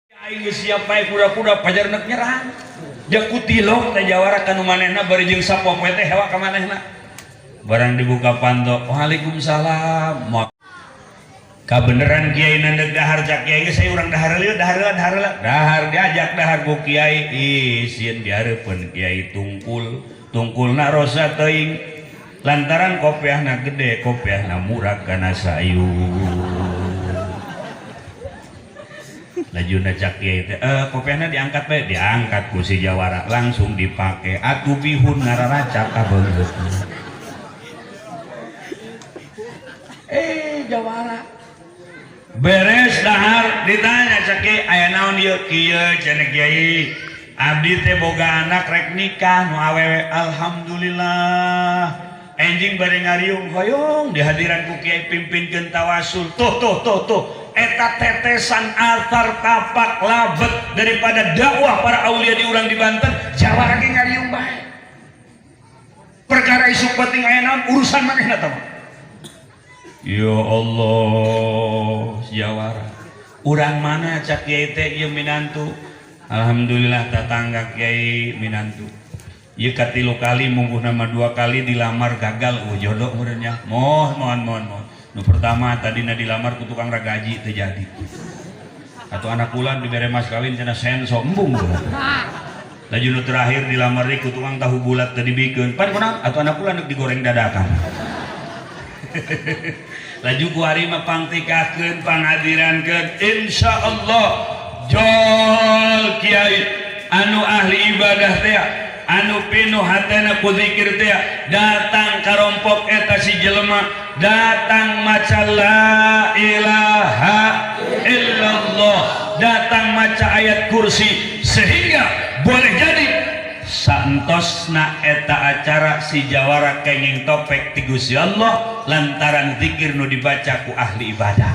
Aing geus siap bae kuda-kuda pajar nek nyerang. Ja kutilok teh jawara kanu manehna bari jeung sapopoe teh hewa ka manehna. Barang dibuka panto, waalaikumsalam. Kabeneran kiai nandeg dahar cak kiai geus saya urang dahar lieu dahar heula dahar heula. Dahar diajak dahar ku kiai sieun dihareupeun kiai tungkul. Tungkulna rosa teuing lantaran kopiahna gede, kopiahna murag kana sayur. Lajuna cak kiai teh, kopiahna diangkat bae, diangkat ku si jawara langsung dipake atuh bihun ngararacak ka beungeut. Jawara beres dahar ditanya cak kiai aya naon ieu kieu cenah kiai abdi teh boga anak rek nikah nu awewe alhamdulillah enjing bari ngariung hoyong dihadiran ku kiai pimpinkeun tawasul tuh tuh tuh tuh eta tetesan athar tapak labet daripada dakwah para aulia di urang di Banten jawara ge ngariung bae perkara isuk penting aya naon urusan manehna tah. Ya Allah jawara urang mana cak kiai teh ieu minantu alhamdulillah tatangga kiai minantu ieu katilu kali mungguh nama 2 kali dilamar gagal jodoh meureun nya mohon mohon mohon mohon. Nu pertama tadina dilamar ku tukang ragaji teu jadi. Atau anak bulan dibere mas kawin cenah senso embung. Laju nu terakhir dilamar deui ku tukang tahu bulat teu dibikeun. Pan kunaon? Atuh anak bulan deuk digoreng dadakan. Laju ku ari mah pangtikakeun pangadirankeun insyaallah jol kiai anu ahli ibadah teh anu pinuh hatena ku zikir teh datang karompok eta si jelema datang maca la ilaha illallah datang maca ayat kursi sehingga boleh jadi santosna eta acara si jawara kenging topek ti Gusti Allah lantaran zikir nu dibaca ku ahli ibadah.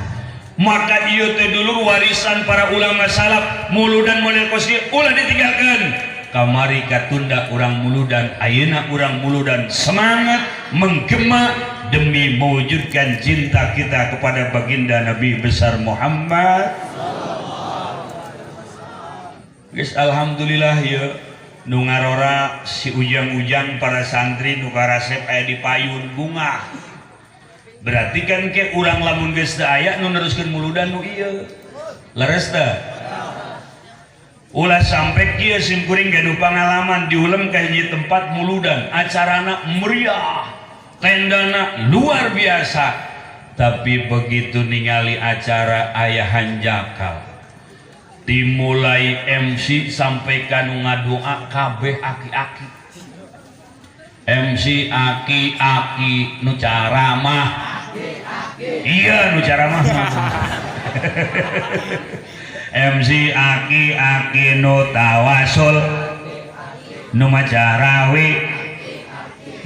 Maka ieu teh dulur warisan para ulama salaf muludan model kos kieu ulah ditinggalkeun. Kamari katunda urang muludan ayeuna urang muludan semangat menggema demi mewujudkan cinta kita kepada baginda Nabi besar Muhammad. Guys, alhamdulillah ya nu ngarora si ujang-ujang para santri nu karasep aya di payun bunga. Berarti kan ke urang lamun geus teu aya nu neruskeun muludan nu ieu. Leres teu? Ulah sampai kieu simkuring gaduh pangalaman diulem ka hiji tempat muludan, acarana meriah, tendana luar biasa. Tapi begitu ningali acara aya hanjakal, dimulai MC sampai kanu ngadoa kabeh aki-aki. MC aki-aki nu caramah. Iya nu caramah. MC aki-aki nu tawasul nu maca rawi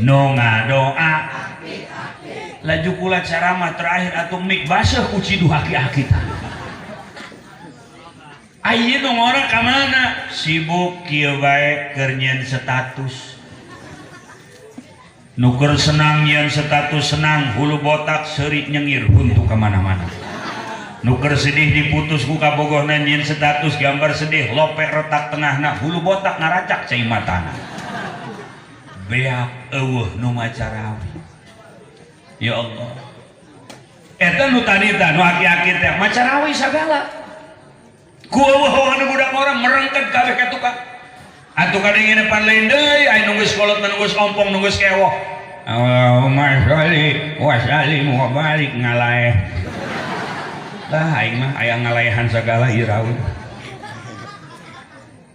nu ngadoa laju kula ceramah terakhir atuh mik baseuh ku ciduh aki-aki tah. Ayeuna nu ngora ka mana sibuk kieu bae keur nyieun status nu keur senang nyieun status senang hulu botak seuri nyengir huntu ka mana-mana. Nuker sedih diputus ku kabogohna nyieun status gambar sedih lopek retak tengahna hulu botak ngaracak cai matana beak eueuh nu maca rawi. Ya Allah eta nu tadi tah nu aki-aki teh maca rawi sagala ku eueuh anu budak orang merengket kabeh ka tukang atuh kadengena pan lain deui aya nu geus kolot nu geus ompong nu geus kewoh Allahumma sholli wa sallim wa barik ngalaeh lah aing mah aya ngalaehan sagala ieu rawi.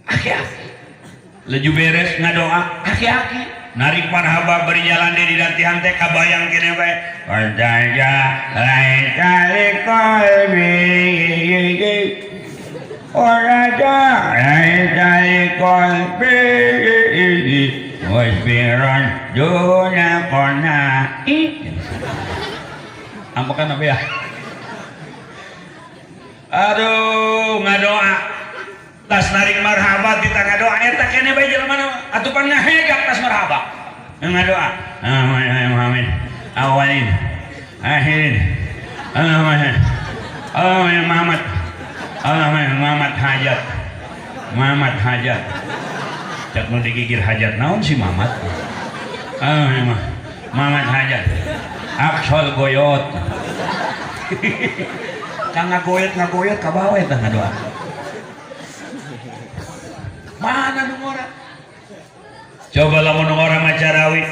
Aki-aki laju beres ngadoa aki-aki narik marhaba bari jalan deui di dantihan teh kabayang kene bae wajaja laika liqalbi waraja laika liqalbi wasbiran duna qana'i. Ampekan apa ya? Aduh ngadoa tas narik marhaba di tengah doa eta kene bae jelema mah atuh pan ngahegak tas marhaba ngadoa amin amin awalin akhirin Allahumma Muhammad Allah Mamat hajat. Mamat hajat. Cak nu digigir hajat naon si Mamat? Ah, Mamat hajat. Aksol goyot. Kang ngagoyot ka bawa eta ngadoa. Mana nu ngora? Coba lamun nu ngora maca rawi.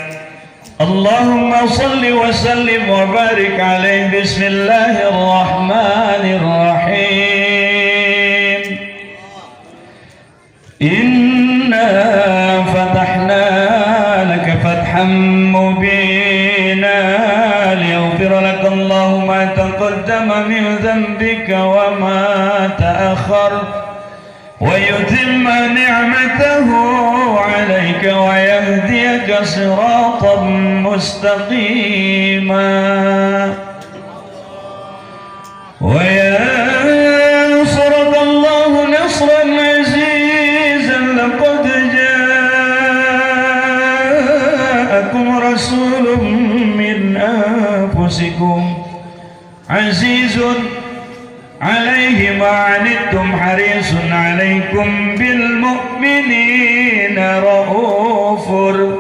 Allahumma salli wa sallim wa barik alaihi bismillahirrahmanirrahim. Inna fatahna laka fatham mubina liyaghfira laka Allahu ma taqaddama min dhanbika wa ma ta'akhkhar wa yutimma ni'matahu 'alayka wa yahdiyaka siratan mustaqima wa yansuraka Allahu nasran 'azizan laqad ja'akum rasulun min anfusikum 'azizun 'alaihi ma 'anittum harisun 'alaikum bil mu'minina raufur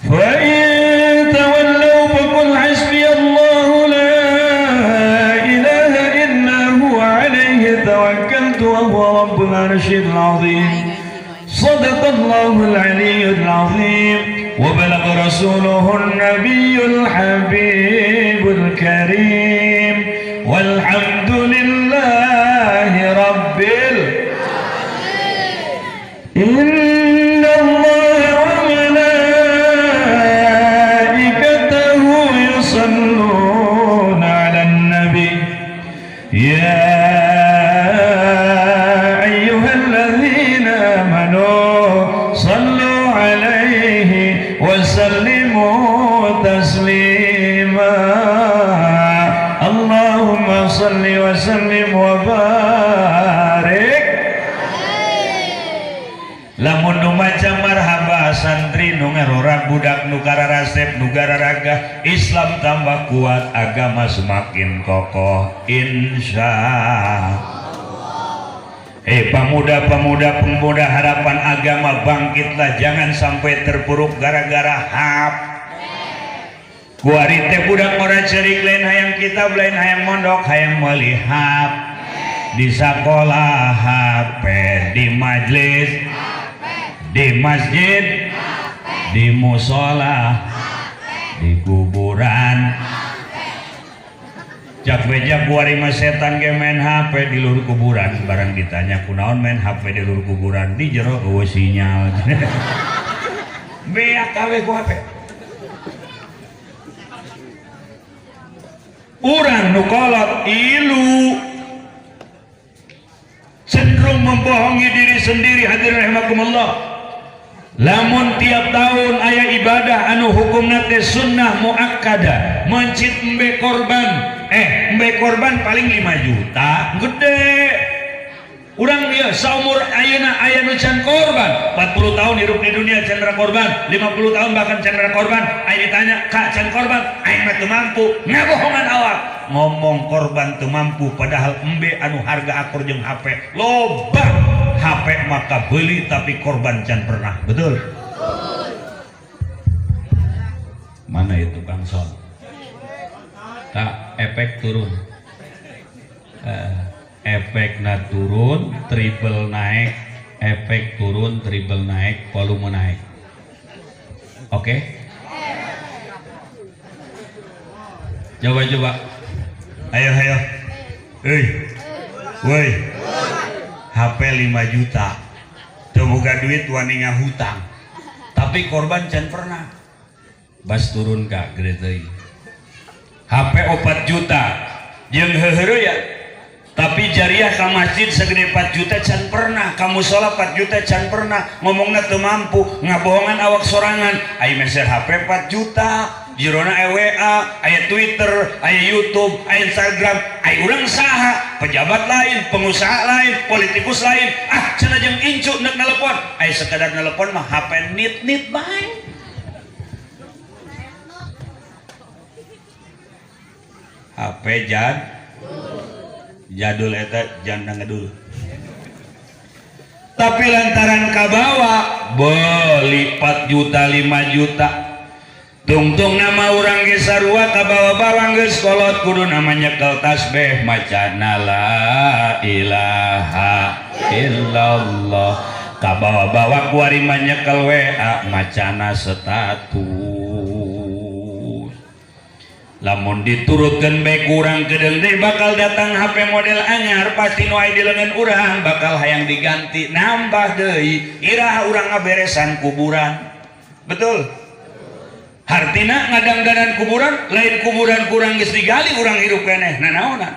fa in tawallaw faqul hasbiyallahu la ilaha illa huwa 'alaihi tawakkaltu wa huwa rabbul 'arsyil 'azim. Sadaqallahul 'aliyyul 'azim wa balagha rasuluhun nabiyyul habibul karim. Walhamdulillahi rabbil alamin. Inna Allaha wa malaikatahu yusalluna 'alan nabi ya ayyuhalladzina amanu sallu 'alaihi wa sallimu taslima. Allahumma salli wa sallim wa barik. Lamun nu maca marhaba santri nu ngarorak budak nu kararasep nu gararaga Islam tambah kuat agama semakin kokoh insya Allah. Pemuda-pemuda pemuda harapan agama bangkitlah jangan sampai terpuruk gara-gara HP. Kuari teh budak ora cerik lain hayang kitab lain hayang mondok hayang meuli HP di sekolah HP di majlis di masjid di musola di kuburan. Cak beja kuari mah setan ge main HP di luhur kuburan barang ditanya kunaon main HP di luhur kuburan di jero eueuh sinyal. Beak kawe ku HP. Urang nu kolot ilu cenderung membohongi diri sendiri hadirin rahimakumullah. Lamun tiap tahun aya ibadah anu hukumna teh sunnah muakkadah mencit embe korban embe korban paling 5 juta gede. Urang ieu saumur ayeuna aya nu can korban 40 tahun hidup di dunia can korban 50 tahun bahkan can korban aya ditanya ka can korban aing mah teu mampu ngabohongan awak ngomong korban teu mampu padahal embe anu harga akur jeung HP loba HP maka beli tapi korban can pernah. Betul? Mana itu Kang Son? Tak efek turun. Efekna turun, triple naik, efek turun, triple naik, volume naik. Oke? Coba-coba. Ayo, ayo. Hei. Woi. HP 5 juta. Teu boga duit wani ngahutang. Tapi korban can pernah. Bas turun ka gede teuing. HP 4 juta. Jeung heuheureun ya. Tapi jariah ka masjid segede 4 juta can pernah, ka musola 4 juta can pernah, ngomongna teu mampu, ngabohongan awak sorangan. Aya meser HP 4 juta, jerona aya WA, aya Twitter, aya YouTube, aya Instagram, aya urang saha, pejabat lain, pengusaha lain, politikus lain, ah cenah jeung incu nek nelepon, aya sekadar nelepon mah HP nit-nit bae. HP Jadul eta janda ngedul. Tapi lantaran kabawa beli 4 juta 5 juta. Tungtung nama urang ge sarua kabawa-bawa geus kolot kudu namanya nyekel tasbih macana la ilaha illallah. Kabawa-bawa kuari mah nyekel WA macana status. Lamun diturutkeun bae kurang kedeung deui bakal datang HP model anyar pasti nu aya di leungeun urang bakal hayang diganti nambah deui iraha urang ngaberesan kuburan. Betul? Hartina ngadangdanan kuburan lain kuburan kurang geus digali urang hirup keneh nanaonan.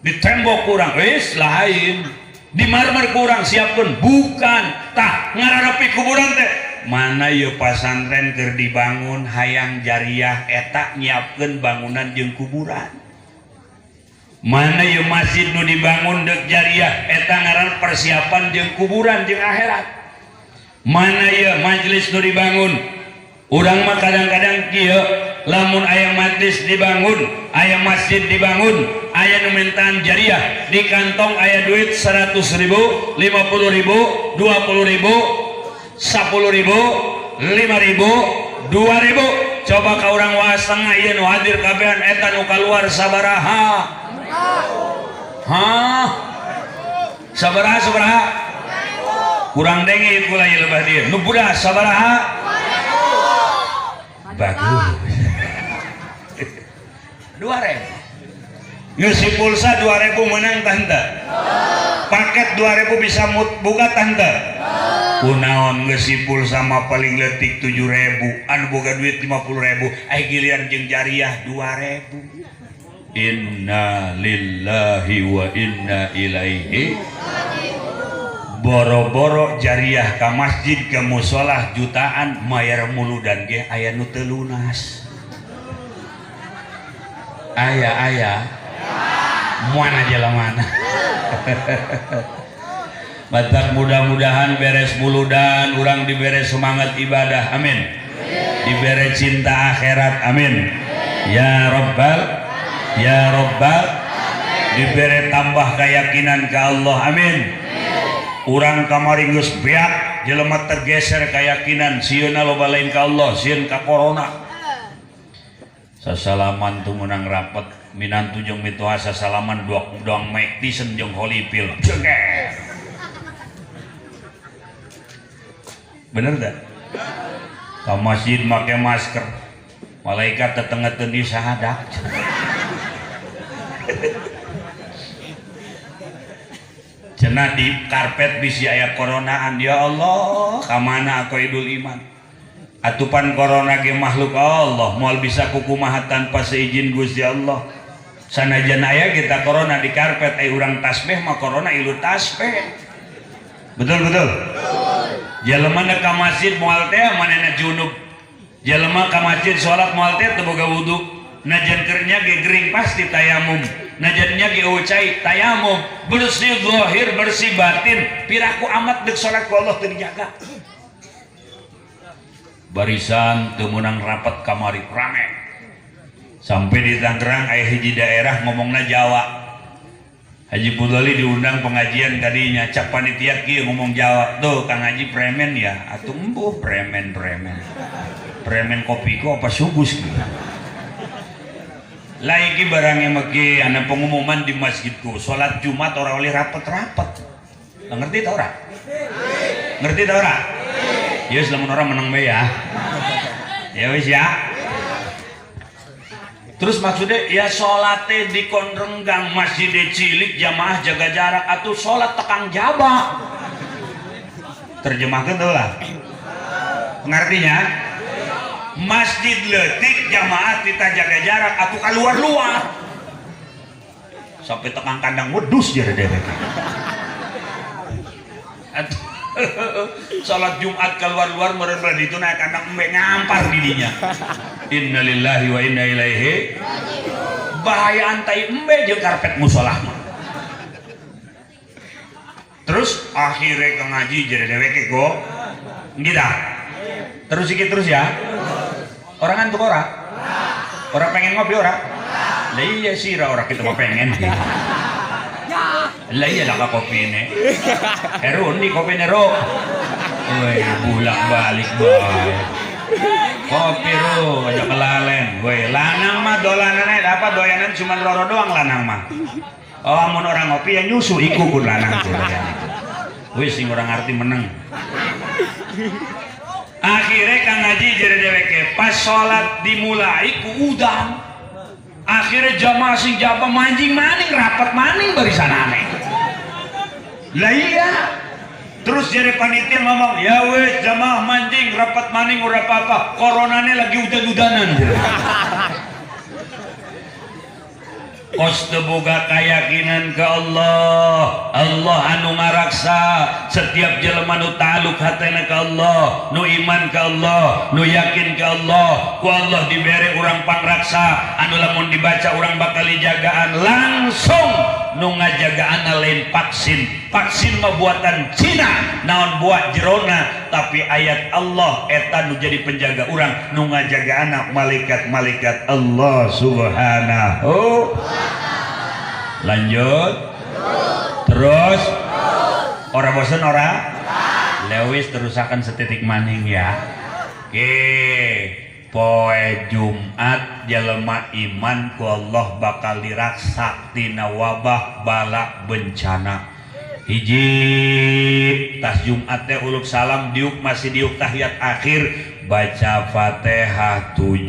Di tembok kurang wis lain, di marmer kurang siapkeun bukan. Tah ngararapi kuburan teh mana ieu pasantren keur dibangun hayang jariah eta nyiapkeun bangunan jeung kuburan. Mana ieu masjid nu dibangun deuk jariah eta ngaran persiapan jeung kuburan jeung akhirat. Mana ieu majelis nu dibangun urang mah kadang-kadang kieu lamun aya majelis dibangun aya masjid dibangun aya nu mintaan jariah di kantong aya duit 100.000 50.000 20.000 10.000 5.000 2.000 coba ka urang Waas Tengah ieu nu hadir kabehan eta nu kaluar sabaraha? Hah? Sabaraha sabaraha? Kurang denge kula ieu lebah dieu. Nu budak sabaraha? Bagus. 2.000. Ngeusi pulsa 2.000 menang tante. Paket 2.000 bisa buka tante. Kunaon ngeusi pulsa mah paling leutik 7.000, anu boga duit 50.000, ai giliran jeung jariah 2.000. Inna lillahi wa inna ilaihi. Boro-boro jariah ka masjid ka musolah jutaan mayar muludan ge aya nu teu lunas. Aya aya. Mana jelemana. Batak mudah-mudahan beres muludan urang dibere semangat ibadah amin. Dibere cinta akhirat amin. Ya Rabbal ya Rabbal dibere tambah keyakinan ke Allah amin. Urang kamari geus beak jelema tergeser keyakinan sieuna loba lain ka Allah sieun ka corona. Sasalaman tuh menang rapet minantu jeung mitoha sasalaman doang Mike Tyson jeung Holyfield. Jeger. Bener tak? Ka masjid make masker. Malaikat tetengeteun di sahadat. Cenah di karpet bisi aya koronaan ya Allah, ka mana aku idul iman. Atupan corona ge makhluk Allah, moal bisa kukumaha tanpa seizin Gusti Allah. Sanajan aya kita corona di karpet ai urang tasbih mah corona ilu tasbih. Betul betul. Jelema na ka masjid moal teh manehna junub. Jelema ka masjid salat moal teh teu boga wudu. Najan keur nya ge gering pasti tayamum. Najan nya ge ucai tayamum. Bersih zahir, bersih batin. Piraku amat deuk salat ku Allah teu dijaga. Barisan teu meunang rapat kamari rame. Sampai di Tangerang aya hiji daerah ngomongna Jawa. Haji Pudoli diundang pengajian tadinya cak panitia kieu ngomong Jawa. Tuh Kang Haji premen ya, atuh embuh premen premen. Premen kopiku apa sugus gitu. Lah iki barangnya meki ana pengumuman di masjidku, salat Jumat ora oleh rapet-rapet. Lah ngerti ta ora? Ngerti ta ora? Ya wis lamun ora meneng bae ya. Ya wis ya. Terus maksudnya ya salate dikon renggang masjid cilik jamaah jaga jarak atau salat tekang jaba. Terjemahkan tuh lah. Pengertinya masjid leutik jamaah kita jaga jarak atau keluar-luar sampai tekang kandang wedus jadi dewek. Atau salat Jumat keluar-luar meureun itu naik kandang embe ngampar didinya. Innalillahi wa inna ilaihi. Bahaya antai embe jeung karpet musolah mah. Terus akhirnya ke ngaji jadi dewek go. Gitu. Terus iki terus ya. Orang ngantuk ora? Orang pengen ngopi ora? Lah iya sih ora kita mau pengen. Lah iyalah ka kopi ini. Heru di kopi ro. Woi, bulak balik bae. Kopi ro aja kelalen. Woi, lanang mah dolanane apa doyanan cuma roro doang lanang mah. Oh, amun orang ngopi ya nyusu iku pun lanang tuh doyan. Wis sing orang arti meneng. Akhirnya kang ngaji jadi dheweke pas sholat dimulai ku udan. Akhirnya jamaah sing jaba manjing maning rapat maning barisan aneh. Lah iya. Terus jadi panitia ngomong, ya wes jamaah manjing rapat maning ora apa-apa, coronane lagi udan-udanan. Kos teu boga keyakinan ke Allah, Allah anu ngaraksa setiap jelema nu ta'aluk hatena ke Allah, nu iman ke Allah, nu yakin ke Allah, ku Allah dibere urang pangraksa anu lamun dibaca urang bakal dijagaan langsung. Nu ngajagaan lain vaksin, vaksin mah buatan Cina, naon buat jerona, tapi ayat Allah eta nu jadi penjaga urang, nu ngajagaan malaikat-malaikat Allah Subhanahu. Lanjut terus ora bosen ora lewis terusakan setitik maning ya. Oke, poe Jumat jelema iman ku Allah bakal diraksa tina wabah bala bencana. Hiji tas Jumat teh uluk salam diuk masih diuk tahiyat akhir baca Fatihah 7,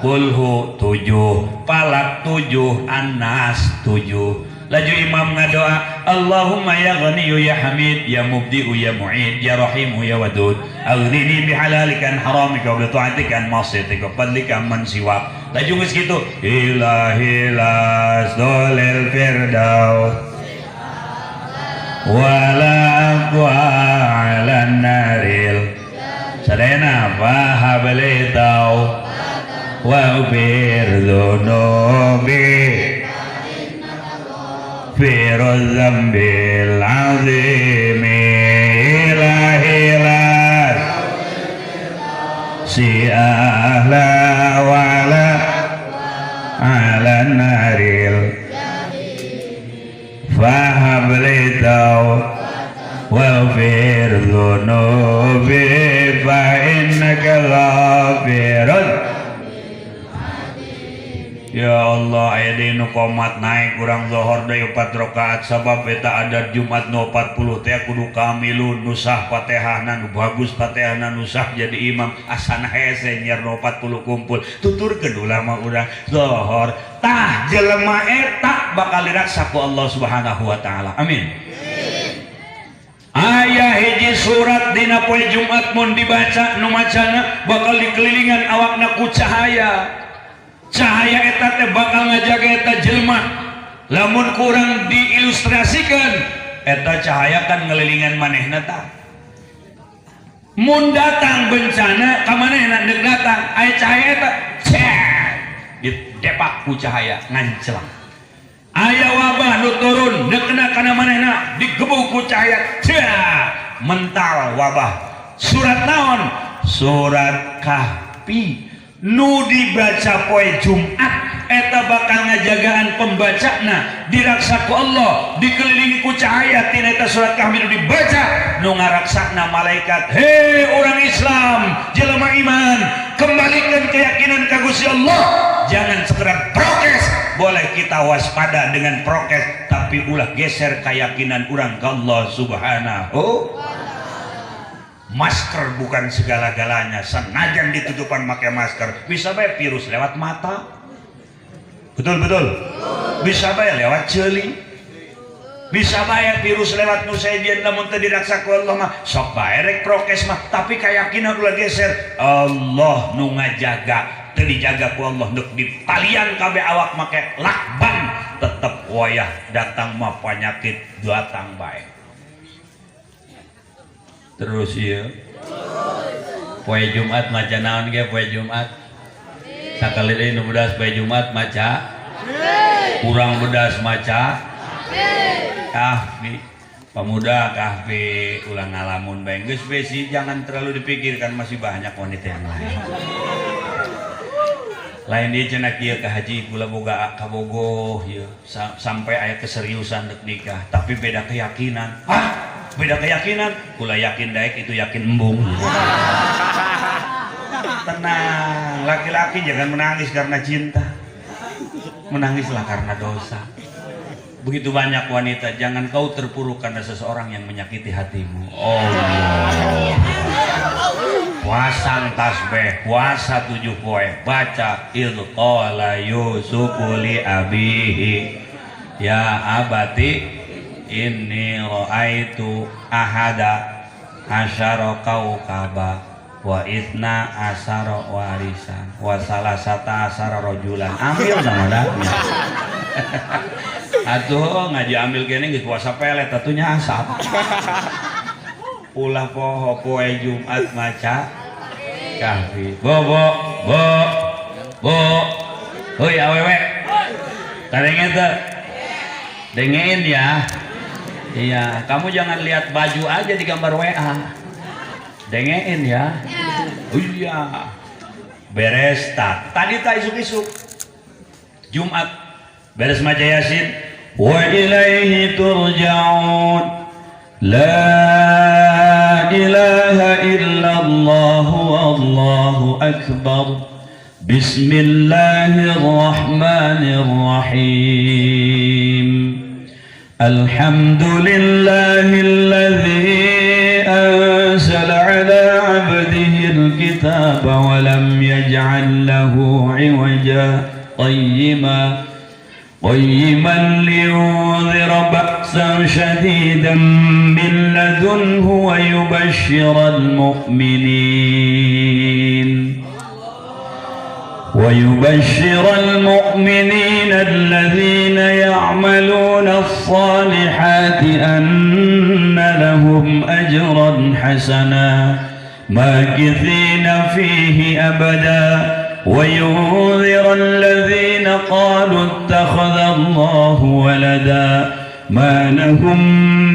kulhu 7, falak 7, An-Nas 7. Laju imam ngadoa, Allahumma ya ghaniyu ya hamid ya mubdi'u ya mu'id ya rahimu ya wadud aghnini bihalalika an haramika wa bi ta'atika an ma'siyatika wa fadlika amman siwak. Laju geus kitu, ilahi lasdolil firdaus wala aqwa 'alan naril sadayana fahabli tau wa bir dzunubi firuz dzambil azimi ilahilas si ahla wala ala naril fahabli tau wa fir dzunubi fa innaka ghafirun. Ya Allah, aya deui nu komat naik urang zuhur deui 4 rakaat sabab eta adat Jumat nu 40 teh kudu kamilun nu sah Fatihahna nu bagus Fatihahna nu sah jadi imam asana hese nyiar nu 40 kumpul tuturkeun ulama urang zuhur tah jelema eta bakal diraksa ku Allah Subhanahu wa taala. Amin. Aya hiji surat dina poe Jumat mun dibaca nu macana bakal dikelilingan awakna ku cahaya. Cahaya eta teh bakal ngajaga eta jelema. Lamun kurang diilustrasikan eta cahaya kan ngelilingan manehna tah. Mun datang bencana ka manehna deuk datang aya cahaya eta cet didepak ku cahaya ngancelang. Aya wabah nu turun deuk kena kana manehna digebuk ku cahaya cet mental wabah. Surat naon? Surat Kahfi nu dibaca poe Jumat eta bakal ngajagaan pembacana diraksa ku Allah dikelilingi ku cahaya tina eta surat Kahfi nu dibaca nu ngaraksana malaikat. Hei orang Islam jelema iman, kembalikan keyakinan ka Gusti Allah, jangan sekedar prokes. Boleh kita waspada dengan prokes tapi ulah geser keyakinan urang ka Allah Subhanahu. Masker bukan segala-galanya, senajan ditutupan pakai masker bisa bae virus lewat mata, betul betul, bisa bae lewat ceuli, bisa bae virus lewat nu sejen. Lamun teu diraksa ku Allah mah sok bae rek prokes mah, tapi keyakinan ulah geser. Allah nu ngajaga, teu dijaga ku Allah deuk ditalian kabeh awak make lakban tetep wayah datang mah penyakit datang bae. Terus iya poe Jumat maca naon ge poe Jumat sakali deui nu bedas poe Jumat maca kurang bedas maca Kahfi pemuda Kahfi ulah ngalamun bae geus besi jangan terlalu dipikirkan masih banyak wanita yang lain. Lain dia cenah kieu ka haji, kula boga kabogoh ieu sampai aya keseriusan dek nikah, tapi beda keyakinan. Hah, beda keyakinan? Kula yakin daek, itu yakin embung. Tenang, laki-laki jangan menangis karena cinta, menangislah karena dosa. Begitu banyak wanita, jangan kau terpuruk karena seseorang yang menyakiti hatimu. Oh, puasa tasbih, puasa 7 poe, baca idz qala Yusufu li abihi ya abati inni ra'aitu ahada asyara kaukaba wa itsna asyara warisan wa salasata asyara rajulan. Amil sama dah atuh, ngaji amil kene geus puasa pelet atuh asap. Ulah poho poe Jumat maca Kahfi. Bo, bo, bo, bo. Hoi awewe, kadenge teu? Dengein ya. Iya, kamu jangan lihat baju aja di gambar WA, dengein ya. Oh iya, beres tak tadi tak isuk-isuk Jumat beres maca Yasin, wa ilaihi turja'un, la ilaha illallah wallahu akbar, bismillahirrahmanirrahim, alhamdulillahilladzi anzala ala abdihi alkitaba wa lam yaj'al lahu 'iwaja qayyima قيما لينذر بأسا شديدا من لدنه ويبشر المؤمنين الذين يعملون الصالحات أن لهم أجرا حسنا ماكثين فيه أبدا وينذر الذين قالوا اتخذ الله ولدا ما لهم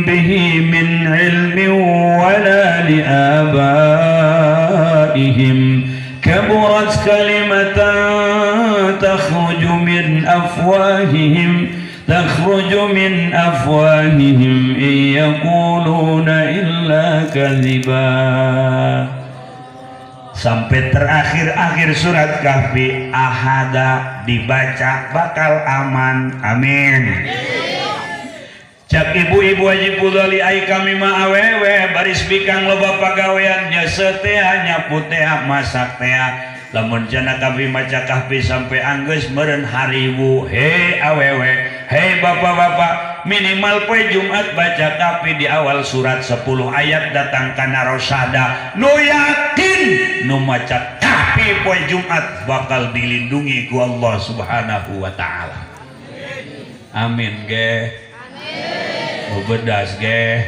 به من علم ولا لآبائهم كبرت كلمة تخرج من أفواههم إن يقولون إلا كذبا. Sampai terakhir akhir surat Kahfi ahada dibaca bakal aman. Amin. Cak ibu-ibu Haji Pudoli, ai kami mah awewe baris bikang, loba pagawean, nyeuseuh teh, nyapu teh, masak teh, lamun cenah kami maca Kahfi sampai anggeus meureun hariwu. He awewe, hei bapak-bapak, minimal poe Jumat baca Kahfi di awal surat 10 ayat, datang kana rosada. Nu yakin nu maca Kahfi poe Jumat bakal dilindungi ku Allah Subhanahu wa taala. Amin ge. Nu bedas ge.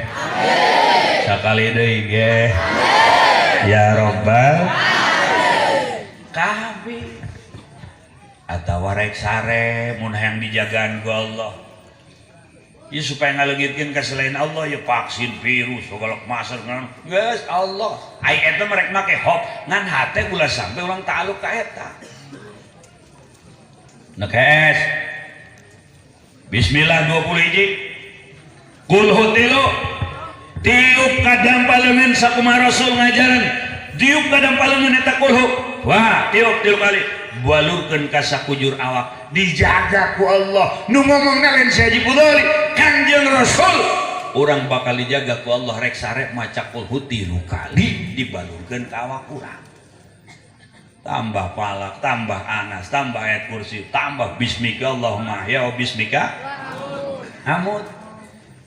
Sakali deui ge. Ya robbal. Kahfi atawa rek sare mun hayang dijagaan ku Allah ya, supaya ngaleungitkeun ka selain Allah ya, vaksin virus segala maser geus Allah ai eta mah rek make hop ngan hate ulah sampai urang ta'aluk ka eta. Nekes bismillah 20 hiji, kulhu tilu, tiup ka dampaleungeun sakumaha Rasul ngajaran. Tiup ka dampaleungeun eta kulhu, wah, tiup tilu kali, balurkeun ka sakujur awak, dijaga ku Allah. Nu ngomongna lain si Haji Pudoli, Kangjeng Rasul. Urang bakal dijaga ku Allah rek sare maca kulhu tilu kali dibalurkeun ka awak urang. Tambah falaq, tambah anas, tambah ayat kursi, tambah bismika Allahumma ahya wa bismika amut.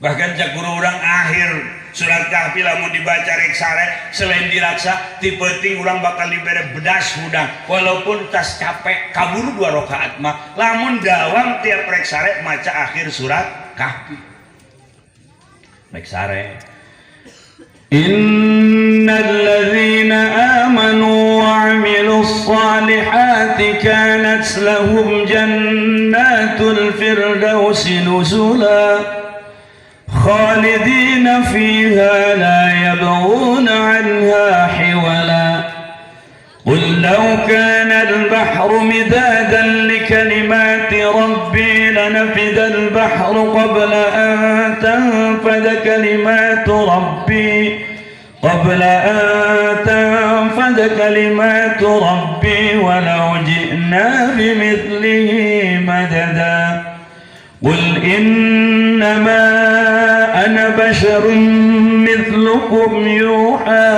Bahkan cak guru urang, akhir surat Kahfi lamun dibaca rek sare, selain diraksa ti peuting urang bakal dibere bedas hudang walaupun tas capek kabur dua rakaat mah lamun dawam tiap rek sare maca akhir surat Kahfi rek sare. إن الذين آمنوا وعملوا الصالحات كانت لهم جنات الفردوس نزلا خالدين فيها لا يبغون عنها حولا. قل لو كان البحر مدادا. بكلمات ربي لنفد البحر قبل أن تنفد كلمات ربي قبل أن تنفد كلمات ربي ولو جئنا بمثله مددا قل إنما أنا بشر مثلكم يوحى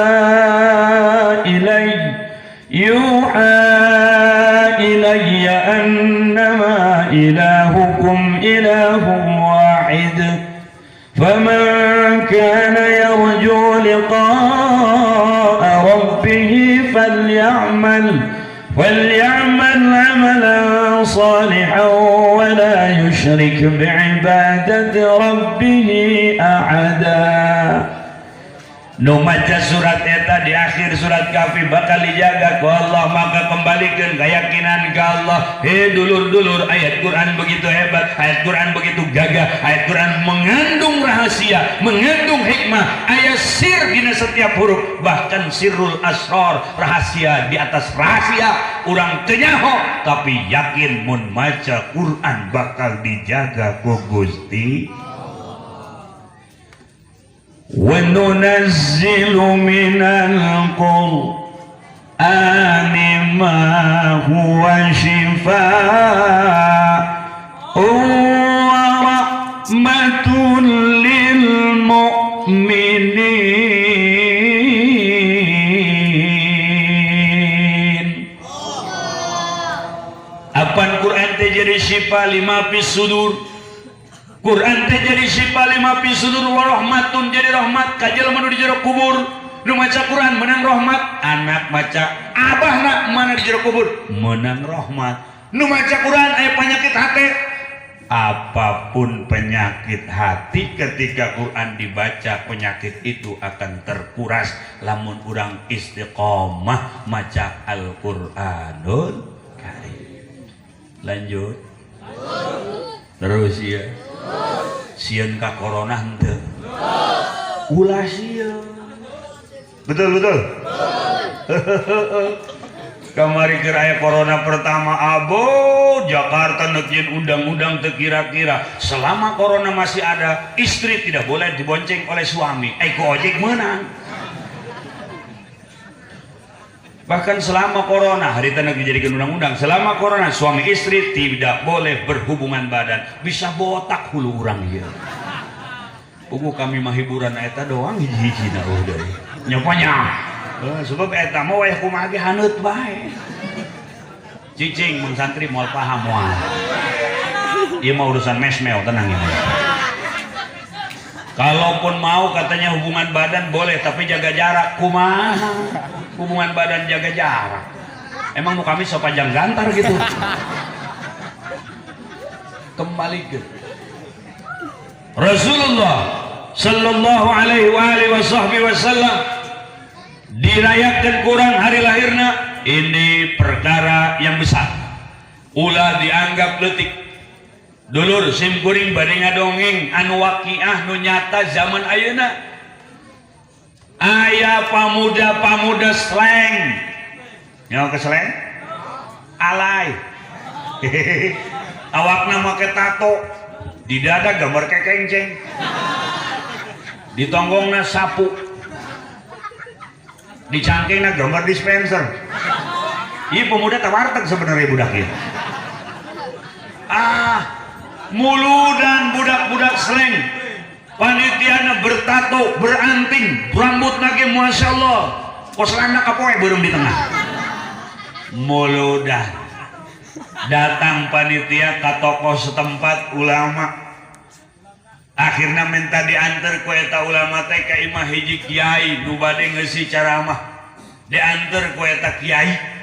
إلي أنما إلهكم إله واحد فمن كان يرجو لقاء ربه فليعمل عملا صالحا ولا يشرك بعبادة ربه أحدا. Nu maca surat eta di akhir surat Kahfi bakal dijaga ku Allah, maka kembalikan keyakinan ke Allah. He dulur-dulur, ayat Quran begitu hebat, ayat Quran begitu gagah, ayat Quran mengandung rahasia, mengandung hikmah, ayat sir dina setiap huruf, bahkan sirrul asrar, rahasia di atas rahasia, urang teu nyaho tapi yakin mun maca Quran bakal dijaga ku Gusti. وننزل من القرآن ما هو شفاء ورحمة للمؤمنين. Apan Quran teh jadi syifa lima fis sudur. Quran teh jadi syifa lima fis sudur wa rahmatun, jadi rahmat ka jelema nu di jero kubur. Nu maca Quran menang rahmat, anak maca abahna mana di jero kubur menang rahmat. Nu maca Quran aya penyakit hati, apapun penyakit hati, ketika Quran dibaca penyakit itu akan terkuras lamun urang istiqomah maca Al-Qur'anul Karim. Lanjut terus ya. Sieun ka corona henteu? Ulah sieun. Betul, betul. Kamari keur aya corona pertama, abo Jakarta nekin undang-undang teu kira-kira. Selama corona masih ada, istri tidak boleh dibonceng oleh suami. Eh, ku ojek menang. Bahkan selama corona, hari itu dijadikan undang-undang, selama corona suami istri tidak boleh berhubungan badan. Bisa botak hulu urang ieu. Puguh kami mah hiburan eta doang hiji-hiji na udah. Nyopanya. Eh, sebab eta mah wayah kumaha ge haneut bae. Cicing mun santri moal paham moal. Ieu mah urusan mesmeo, tenang ya. Kalaupun mau katanya hubungan badan boleh tapi jaga jarak. Kumaha? Hubungan badan jaga jarak. Emang mau kami sok panjang gantar gitu. Kembali ke Rasulullah sallallahu alaihi wa alihi wasallam dirayakan kurang hari lahirna, ini perkara yang besar, ulah dianggap letik. Dulur, sim kuring bade ngadongeng anu waqiah, nu nyata zaman ayeuna. Aya pamuda-pamuda slang nyawa ke slang alay, awakna make tato di dada gambar kekenceng, di tonggongna sapu, di cangkengna gambar dispenser. Iya, pemuda tak warteg sebenarnya budak ya. Ah, muludan budak-budak slang, panitiana bertato, beranting, rambut lagi masya Allah, kos landak kapoe beureum di tengah. Muludan datang panitia ke tokoh setempat, ulama. Akhirnya minta diantar ku eta ulama teh ka imah hiji kiai nu bade ngeusi ceramah. Diantar ku eta kiai.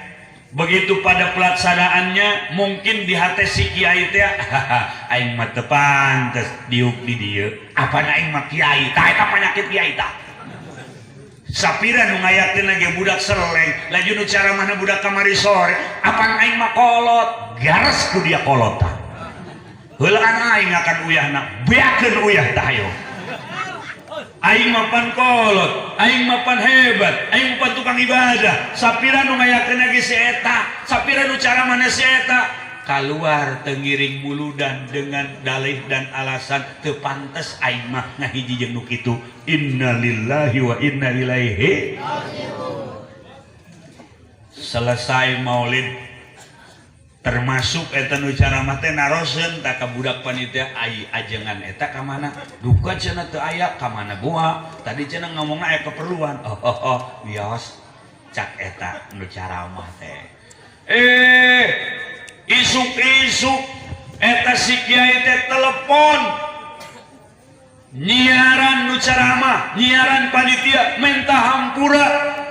Begitu pada pelaksanaannya, mungkin di hati si kiai teh, "Aing mah teu pantes diuk di dieu, apana aing mah kiai." Tah, eta penyakit kiai. Tah, sapira nu ngayakeun lagi budak seleng, laju nu ceramahna budak kamari sore. "Apan aing mah kolot." Gares ku dia kolot. Tah, heulaan aing akan uyahna, beakeun uyah. Tah, hayo, aing mapan kolot, aing mapan hebat, aing mapan tukang ibadah. Sapira nu ngayakeun lagi si eta, sapira nu ceramahna si eta. Keluar tengiring muludan dengan dalih dan alasan teu pantes aing mah ngahiji jeung nu kitu. Innalillahi wa inna ilaihi raji'un. Selesai maulid termasuk eta nu ceramah teh naroseun ta ka budak panitia ai ajengan eta ka mana? Duka cenah teu aya ka mana boa? Tadi cenah ngomongna aya keperluan. Oh oh oh, wios cak eta nu ceramah teh. Isuk-isuk eta si kiai teh telepon nyiaran nu ceramah, nyiaran panitia minta hampura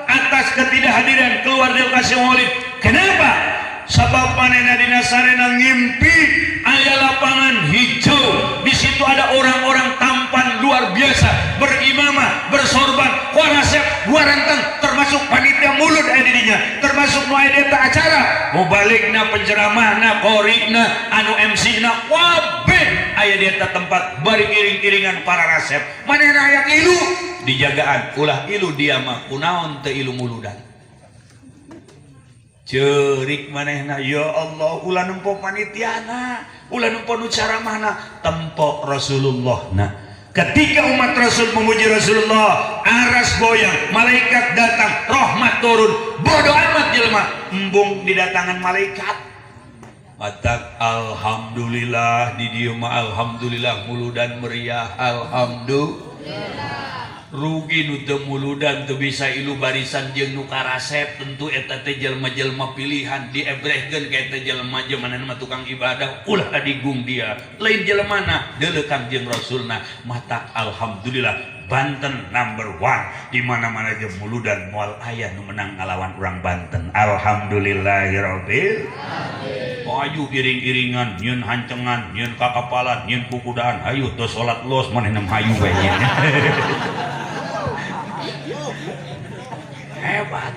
atas ketidakhadiran keluar dari lokasi maulid. Kenapa? Sebab manehna dina sarena ngimpi aya lapangan hijau, di situ ada orang-orang tampan luar biasa, berimamah, bersorban, kuarasep, guaranteng, termasuk panitia mulud aya di dinya, termasuk nu aya di eta acara, mubaligna, penceramahna, qorina, anu MC-na, kabeh aya di eta tempat bari iring-iringan para rasep. Manehna hayang ilu dijagaan, ulah ilu dia mah kunaon teu ilu muludan. Cerik manehna, ya Allah, ulah nempo panitiana, ulah nempo nu caramahna, tempo Rasulullah. Nah, ketika umat Rasul memuji Rasulullah, aras goyang, malaikat datang, rahmat turun, bodoh amat jelema, embung didatangan malaikat. Matak alhamdulillah di dieu mah alhamdulillah muludan meriah, alhamdulillah. Rugi nu teu muludan teu bisa ilu barisan jeung nu karasep, tentu eta teh jelema-jelema pilihan diebrehkeun ka eta jelema jemanana mah tukang ibadah, ulah adigung dia lain jelemana deuleu Kangjeng Rasulna. Matak alhamdulillah Banten number one di mana-mana ge muludan moal aya nu menang ngalawan urang Banten. Alhamdulillahirabbil alamin. Ayu iring-iringan nyieun hancengan, nyieun kakapalan, nyieun kukudaan, ayo teu salat los manehna mah hayu bae nyeun. Hebat.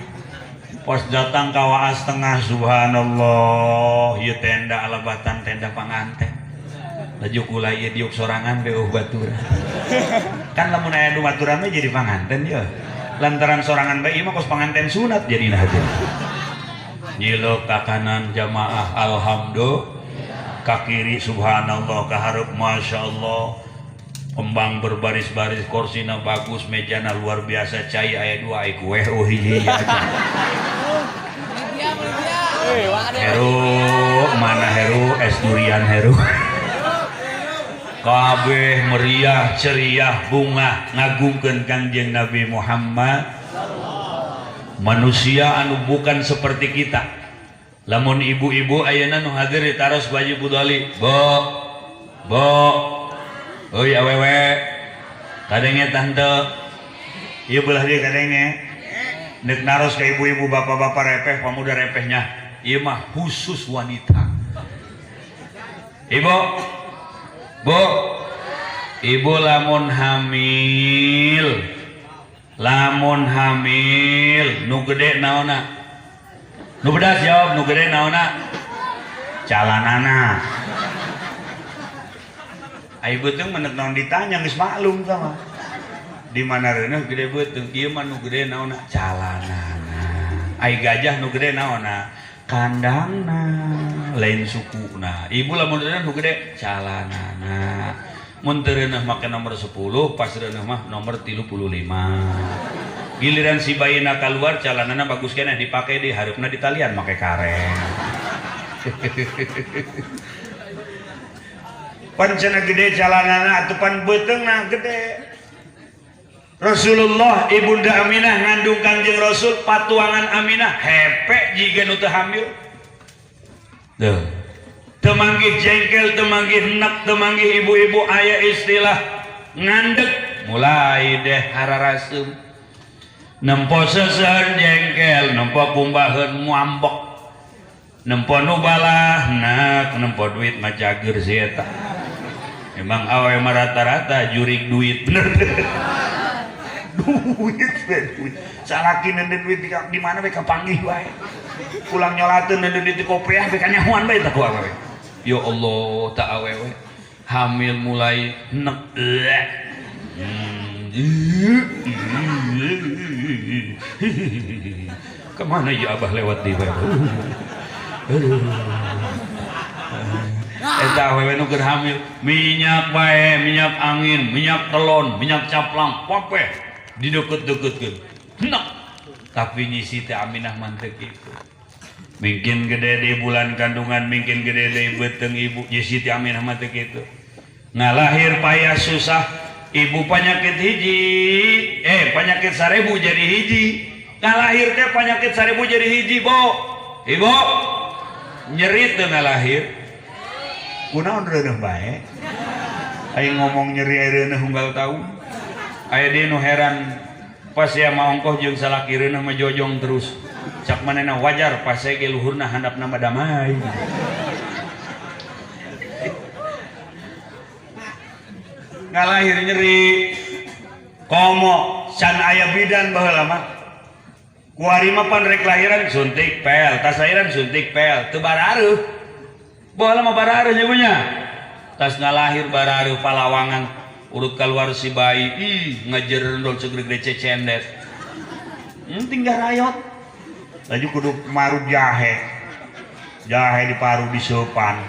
Pas datang ka Waas Tengah, subhanallah, ieu tenda alabatan tenda panganten. Laju kula ieu diuk sorangan beuh baturan. Kan lamun aya nu baturan mah jadi panganten ya. Lantaran sorangan bae ieu mah kos panganten sunat jadina hate. Nyilok ka kanan jamaah alhamdulillah, ka kiri subhanallah, ka hareup masyaallah. Kembang berbaris-baris, korsina bagus, mejana luar biasa, cai aya dua, aya kue, oh hiji. Heru, mana Heru, es durian Heru. Kabeh meriah, ceriah, bunga, ngagungkeun Kangjeng Nabi Muhammad. Manusia anu bukan seperti kita. Lamun ibu-ibu ayeuna nu hadir ditaros baju pudali, bo, bo, euy awewe, kadenge tante, ieu belah dia kadenge. Nek naros ka ibu-ibu, bapak-bapak repeh, pamuda repehnya, ieu mah khusus wanita. Ibu, bu, ibu lamun hamil, nu gede naonna? Nu bedas jawab, nu gede naonna? Calanana. Ai beuteung mah naon ditanya geus maklum tah mah. Di mana reuneuh gede beuteung, ieu mah nu gede naonna? Calanana. Ai gajah nu gede naonna? Kandangna, lain sukuna. Ibu lamun reuneuh nu gede calanana. Mun teu reuneuh make nomor 10, pas reuneuh mah nomor 35. Giliran si bayina keluar calanana bagus keneh dipake di hareupna di talian make karen. Pan cenah gede calanana atuh pan beuteungna gede. Rasulullah Ibunda Aminah ngandung Kangjeng Rasul, patuangan Aminah hepe jiga nu teu hamil. Tuh. Teu manggih jengkel, teu manggih enek, teu manggih ibu-ibu aya istilah ngandek mulai deh hararaseum. Nempo seuseun jengkel, nempo kumbaheun muambek. Nempo nu balah nak, nempo duit mah jager si eta. Emang awe mah rata-rata jurig duit bener. Duit duit. Salaki nenden duit di mana we kapanggih wae. Pulang nyolateun nenden duit di kopiah be kanyahoan bae tah ku awewe. Ya Allah, tak awewe. Hamil mulai nek. Kemana ya abah lewat di wae. Tah awewe nu keur hamil minyak bae, minyak angin, minyak telon, minyak caplang, kabeh dideukeut-deukeutkeun. Enak. Tapi Nyi Siti Aminah mah teu kitu. Mungkin gede di bulan kandungan, mungkin gede di beuteung ibu, Nyi Siti Aminah mah teu kitu. Ngalahir payah susah, ibu penyakit hiji, penyakit 1000 jadi hiji. Ngalahir teh penyakit 1000 jadi hiji, Bo. Ibu nyeri teu ngalahir? Kunaon reuneuh bae? Aing ngomong nyeri aya reuneuh unggal taun. Aya deui nu heran pas ya maongkoh jeung salaki reuneuh mah jojong terus. Cak manehna wajar pas saya ge luhurna handapna mah damai. Ngalahir nyeri komo can aya bidan baheula mah. Kuari mah pan rek lahiran suntik pel, tas lahiran suntik pel, teu barareuh. Baheula mah barareuh nya nya. Tas ngalahir barareuh palawangan urut keluar si bayi, ih ngajerendol segede-gede cecendet. Tinggal rayot. Laju kudu marut jahe. Jahe diparu diseupan.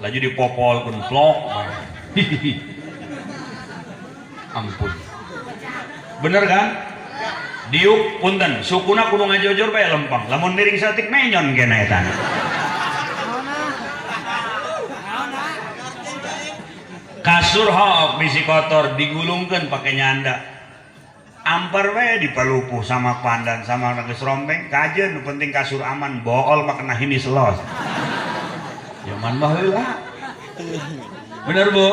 Laju dipopol kun plok. Ampun. Bener kan? Diuk punten, sukuna kudu ngajojor bae lempang. Lamun miring saeutik menyon kena eta. Kasur hook bisi kotor digulungkeun pake nyanda. Ampar we dipalupuh sama pandan sama geus rombeng kajeun nu penting kasur aman bool mah kena hinis los. Zaman baheula. Bener Bu?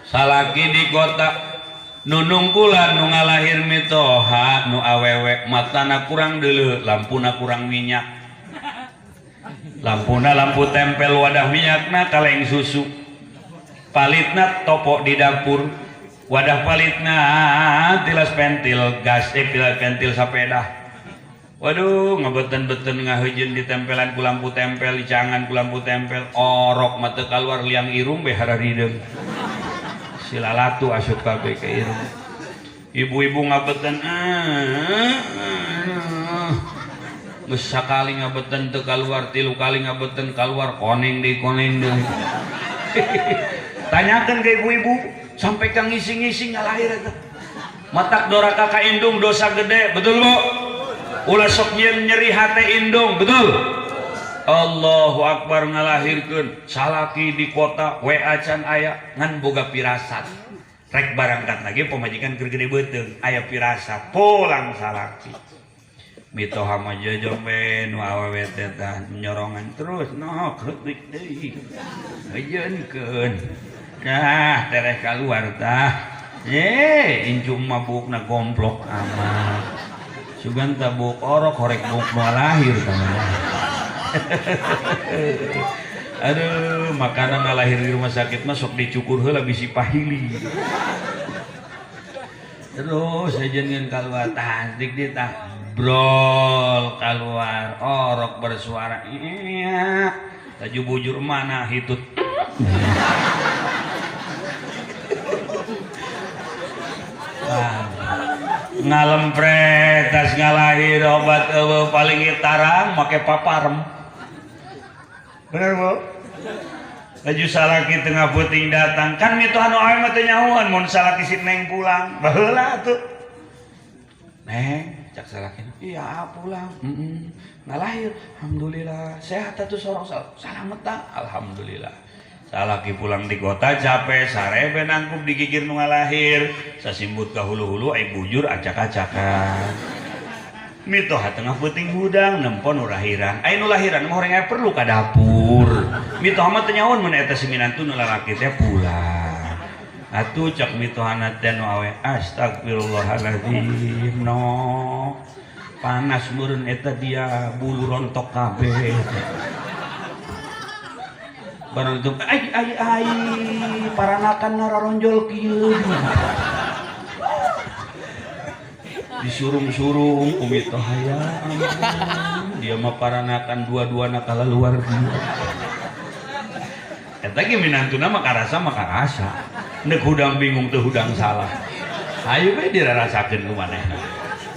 Salaki di kota nunungkulan nu ngalahir mitoha nu awewe matana kurang deuleu lampuna kurang minyak. Lampuna lampu tempel wadah minyakna kaleng susu. Palitna topok di dapur. Wadah palitna tilas pentil gas, tilas pentil sepeda. Waduh, ngebeten-beten ngahujeun ditempelan ku lampu tempel, dicangan ku lampu tempel, orok mah teu kaluar liang irung be hararideung. Silalatu asup kabeh ka irung. Ibu-ibu ngabeten, geus sakali ngabeten teu kaluar, tilu kali ngabeten kaluar koneng deui koneng deui. Tanyakeun ke ibu-ibu sampai ka ngising-ngising ngalahir eta. Matak doraka ka indung dosa gede, betul Bu? Ulah sok nyieun nyeri hate indung, betul? Allahu Akbar ngalahirkeun salaki di kota WA can aya ngan boga pirasat. Rek barangkat lagi pamajikan keur gede beuteung aya pirasat pulang salaki. Mitoha mah jojong we nu awewe teh tah nyorongan terus noh kreutik deui. Heujeunkeun. Nah, tereh kaluar tah. Incum mah buukna gomplok amat. Sugan tah buuk orok horek buuk nu lahir tah. Aduh, makanan ngalahir di rumah sakit mah sok dicukur heula bisi pahili. Terus aja kaluar tah dik di tah brol kaluar orok bersuara iya. Laju bujur mana hitut. Ngalempret tas ngalahir obat eueuh paling tarang make paparem. Bener Bu? Laju salaki tengah peuting datang kan mitoha nu awewe mah teu nyahoan mun salaki si Neng pulang. Baheula atuh. Neng, cak salaki, iya pulang. Ngalahir, alhamdulillah. Sehat atuh sorong salamet tah, alhamdulillah. Salaki pulang di kota capek, sarebe nangkup digigir nu ngalahir, sasimbut ka hulu-hulu ai bujur acak-acakan. Mitoha tengah peuting hudang nempo nu lahiran. Ai nu lahiran mah horeng aya perlu ka dapur. Mitoha mah teu nyahoan mun eta si minantu nu lalaki teh pulang. Atuh cak mitohana teh nu awe astagfirullahaladzim no. Panas meureun eta dia bulu rontok kabeh. Barang itu ai ai ai paranakan ngararonjol kieu. Disurung-surung umi tohaya dia mah paranakan dua-dua nakala luar dia. Eta ge minantuna mah karasa mah karasa. Neuk hudang bingung teu hudang salah. Hayu we dirarasakeun ku manehna.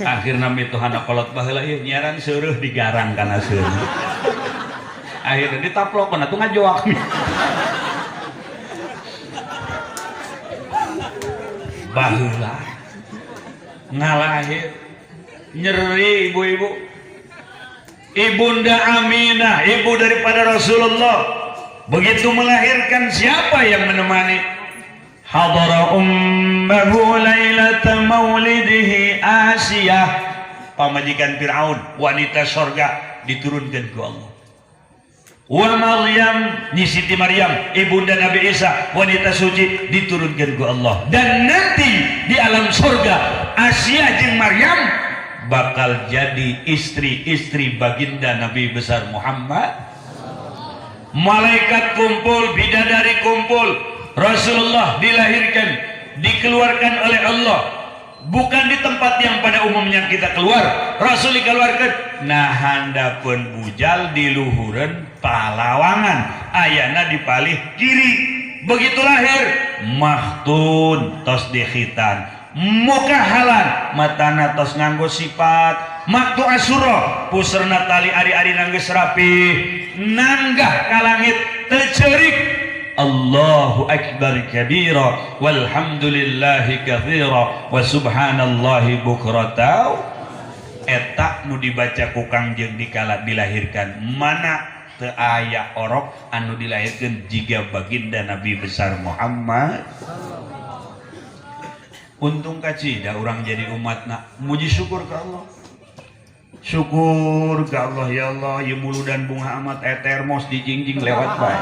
Akhirna mitohana kolot baheula ieu nyiaran seureuh digarang kana seureuh. Akhirna ditaplokkeun atuh ngajoak. Baheula ngalahir nyeri, ibu-ibu. Ibunda Aminah, ibu daripada Rasulullah, begitu melahirkan, siapa yang menemani? Hadara ummahu lailata maulidihi Asiyah, pamajikan Fir'aun, wanita sorga, diturunkan ku Allah. Wa Maryam, Nyi Siti Maryam, ibunda Nabi Isa, wanita suci, diturunkan ku Allah. Dan nanti di alam surga, Asiyah jeung Maryam bakal jadi istri-istri baginda Nabi besar Muhammad. Malaikat kumpul, bidadari kumpul, Rasulullah dilahirkan, dikeluarkan oleh Allah, bukan di tempat yang pada umumnya kita keluar. Rasul dikeluarkan nah handapeun bujal, di luhureun palawangan, ayana di palih kiri. Begitu lahir, makhtun, tos dikhitan, mukahalan, matana tos nganggo sipat, maktu asuro, puserna tali ari-ari nanggeus rapi, nanggah ka langit, teu ceurik. Allahu akbar kabira walhamdulillahi katsira wa subhanallahi bukrata. Eta nu dibaca ku Kangjeng dikala dilahirkan. Mana teu aya orok anu dilahirkan jiga baginda Nabi besar Muhammad. Untung kacida urang jadi umatna. Muji syukur ke Allah, syukur ke Allah. Ya Allah, ya muludan bunga amat, eh termos dijingjing lewat bae.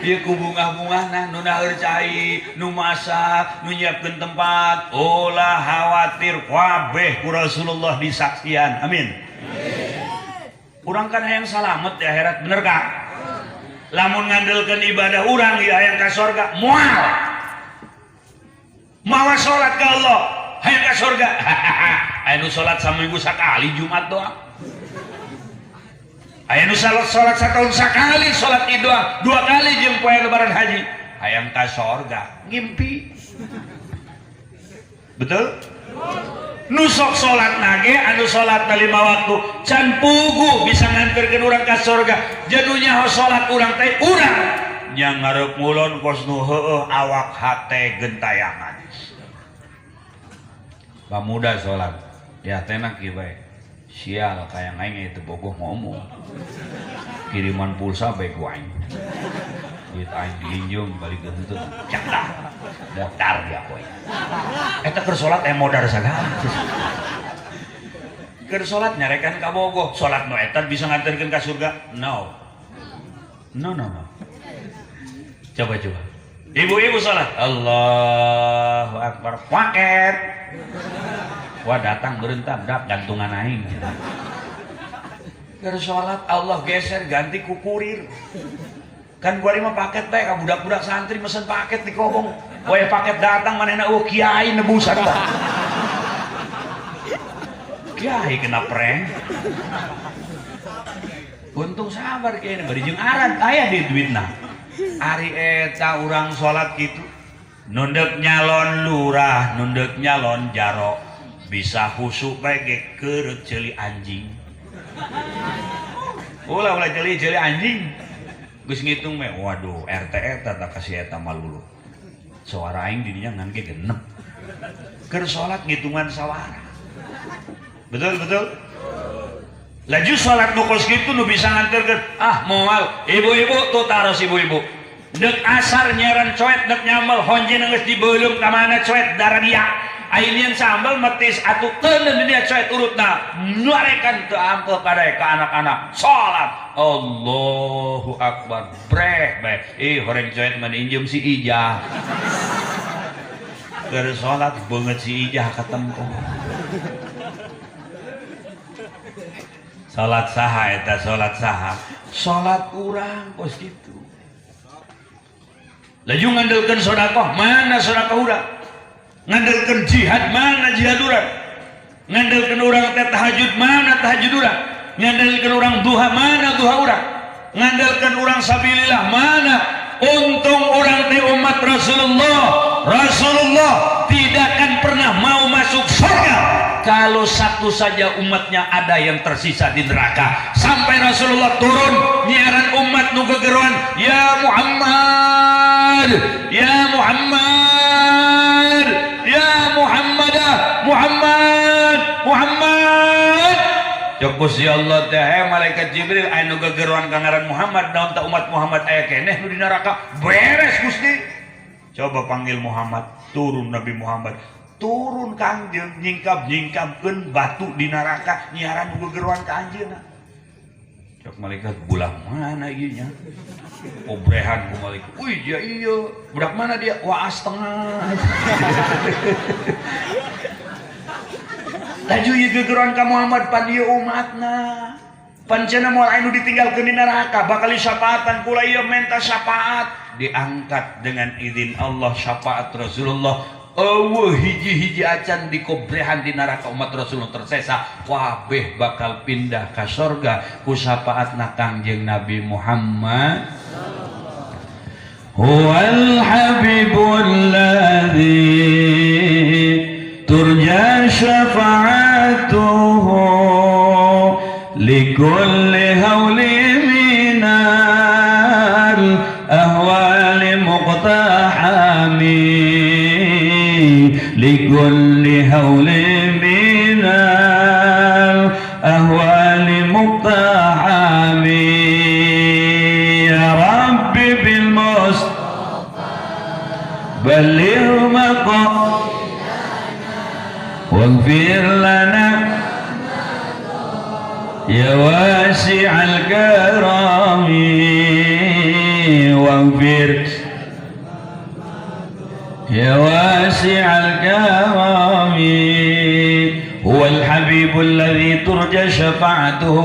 Ieu ku bungah-bungah nah nu naheur cai, nu masak, nu nyiapkeun tempat, ulah khawatir, kabeh ku Rasulullah disaksian. Amin. Urang kan hayang salamet di akhirat, bener kak? Lamun ngandelkeun ibadah urang ya hayang ka sorga, moal. Mawa salat ka Allah, hayang ka sorga. Aya nu salat saminggu sakali, Jumat doang. Aya nu salat salat setahun sekali, salat Id doang, dua kali jeung poe lebaran haji. Hayang ka sorga, ngimpi. Betul? Nu sok salat nage, anu salat na lima waktu, can pugu bisa nganterkeun urang ka sorga. Jadunya ho salat urang teh urang nya ngarep ngulon kos nu heueuh, awak hate gentayangan. Pamuda salat, ya tenak kieu bae. Sial, kayak aing itu bogoh ngomong. Kiriman pulsa bae ku aing. Duit aing diinjung balik ke situ. Caklah. Modar dia koy. Eta keur salat eh modar sagala. Keur salat nyarekan ka bogoh. Salat nu eta bisa nganterkeun ka surga? No. No, no, no. Coba, coba. Ibu-ibu salat. Allahu akbar. Paket. Wah, datang berentam dak gantungan aing. Keur salat Allah geser ganti ku kurir. Kan gua mah paket bae ka budak-budak santri, mesen paket di kobong. Wah, paket datang, manehna eueuh, kiai nebusan tah. Kiai kena prank. Untung sabar kiai bari jeung aran aya di duitna. Ari eta urang salat kitu. Nundek nyalon lurah, nundek nyalon jaro. Bisa khusuk bae ge keureut ceuli anjing. Ulah, ulah ceuli ceuli anjing. Geus ngitung me, waduh, RT eta tak kasih eta malulu. Suara aing dirinya ngan ge genep. Keur salat ngitungan sawara. Betul, betul? Laju salat nu kos kitu nu bisa nganterkeun. Ah, moal. Ibu-ibu tuh taros, ibu-ibu. Dek asar nyaran coet, dek nyambel honje geus dibeuleum ka mana coet darah dia. Ayeuna sambal metis atuh teuneun dia coet urutna. Nuarekan teu ampel kadae ka anak-anak. Salat. Allahu akbar. Breh bae. Ih, horeng coet mah injem si Ijah. Keur salat beungeut si Ijah katempo. Salat saha eta, salat saha? Salat urang kos kitu. Laju ngandelkeun sedekah, mana sedekah urang? Ngandelkeun jihad, mana jihad urang? Ngandelkeun urang teh tahajud, mana tahajud urang? Ngandelkeun urang duha, mana duha urang? Ngandelkeun urang sabilillah, mana? Untung urang teh umat Rasulullah. Rasulullah tidak akan pernah mau masuk surga kalau satu saja umatnya ada yang tersisa di neraka. Sampai Rasulullah turun nyiaran umat nu gegeruan, ya Muhammad. Ya Muhammad, ya Muhammad, Muhammad, Muhammad. Cek Gusti Allah teh, malaikat Jibril, anu gegeruan ka ngaran Muhammad, naon ta umat Muhammad aya keneh nu di neraka? Beres Gusti. Coba panggil Muhammad, turun Nabi Muhammad. Turun ka anjeun, nyingkap-nyingkapkeun batu di neraka, nyiaran nu gegeruan ka anjeunna. Cek malaikat, bulah mana ieu nya? Obrehan ku malaikat. Wih, dia iya. Budak mana dia? Waas tengah. Laju ieu gegeruan ka Muhammad pan ieu umatna. Pancena moal anu ditinggalkeun di neraka, bakal disyafaatan kula ieu menta syafaat. Diangkat dengan izin Allah syafaat Rasulullah. Eueuh hiji-hiji acan dikobrehan di neraka umat Rasulullah tersesa, kabeh bakal pindah ka sorga ku syafaatna Kangjeng Nabi Muhammad. Huwal habibul ladzi turja syafa'atuhu likulli hawli minal ahwali muqtahami, likulli hawli minal ahwali muqtahami. Ya Rabbi bil Mustafa balligh maqam واغفر لنا يا واسع الكرم، واغفر يا واسع الكرم. هو الحبيب الذي ترجى شفاعته.